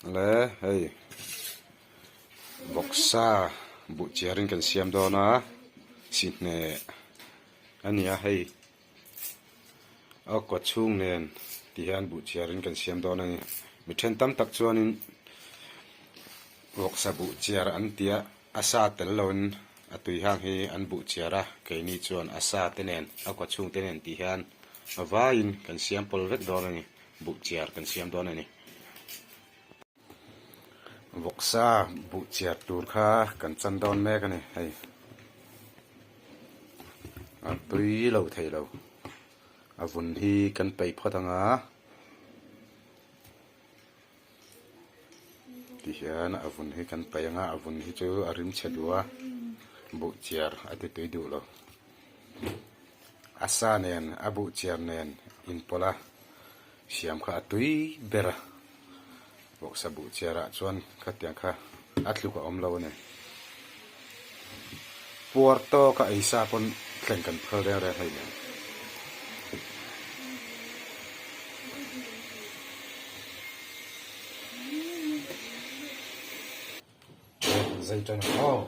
Le hei vawksa buh chiarin kan siam dawn a sihne a ni a hei a kaw chhung nen ti hian buh chiarin kan siam dawn a ni mi then tam tak chuanin vawksa buh chiar an ti a a sa tel loin a tui hang hi an buh chiar a keini chuan a sa te nen a kaw chhung te nen tih hian a vaiin kan siam pawl vek dawn a ni. Buh chiar kan siam dawn a ni. Vawksa buh chiar tur kha kan chan dawn mek a ni hei. A tui lo thei lo. A vun hi kan peih phawt ang a. Tihian a vun hi kan peih ang a, a vun hi chu a rim chhe duh a, buh chiar a ti tui duh lo. A sa nen a buh chiar nen inpawlh a siam kha a tui ber a, vawksa buh chiar ah chuan khatiang kha a tluk a awm lo a ni. Puar tawk a ei sa pawn thleng kan phal reng reng hleih nen. Zai tan ang aw.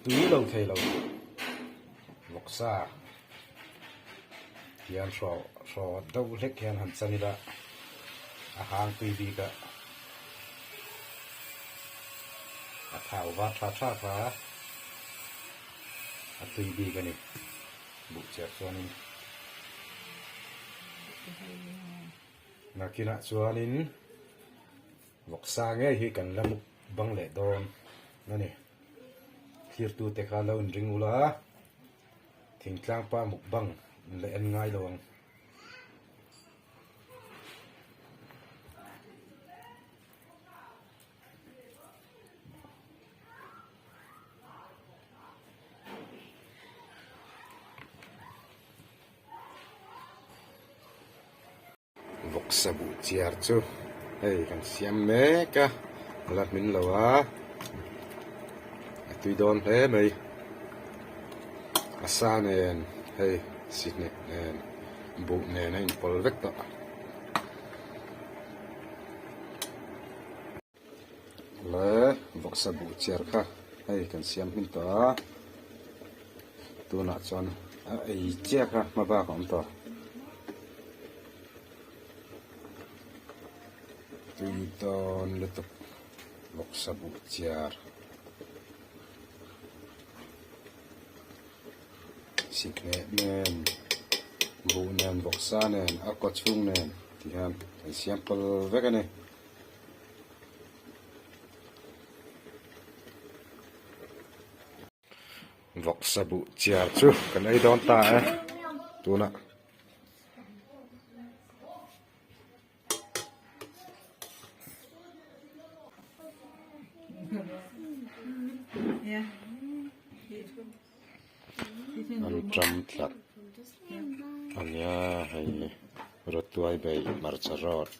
Tui lo thei lo vawksa hian hraw hraw deuh hlek hian han chan ila a hang tui bik a a thau va tha tha kha a tui bik a ni buh chiah chuanin nakinah chuanin. Vawksa ngei hi kan la muk bang leh dawn a ni. Thirtute kha lo inring ula, thingtlang pa muk bang in la en ngai lo ang. Vawksa buh chiar chu hei kan siam mek a a la hmin lo a a tui dawn hle mai a sa nen hei sihnek nen buh nen a inpawl vek tawh. Le vawksa buh chiar kha hei kan siam hmin tawh a tunah chuan a ei chiah kha hma bak a awm tawh tui dawn lutuk vawksa buh chiar sikhleh nen buh nen vawksa nen a kaw chhung nen ti hian kan siam pawl vek a ni. Vawksa buh chiar chu kan ei dawn ta e tunah. An ṭam tlat a nia hei rawtuai bei hmarcha rawt.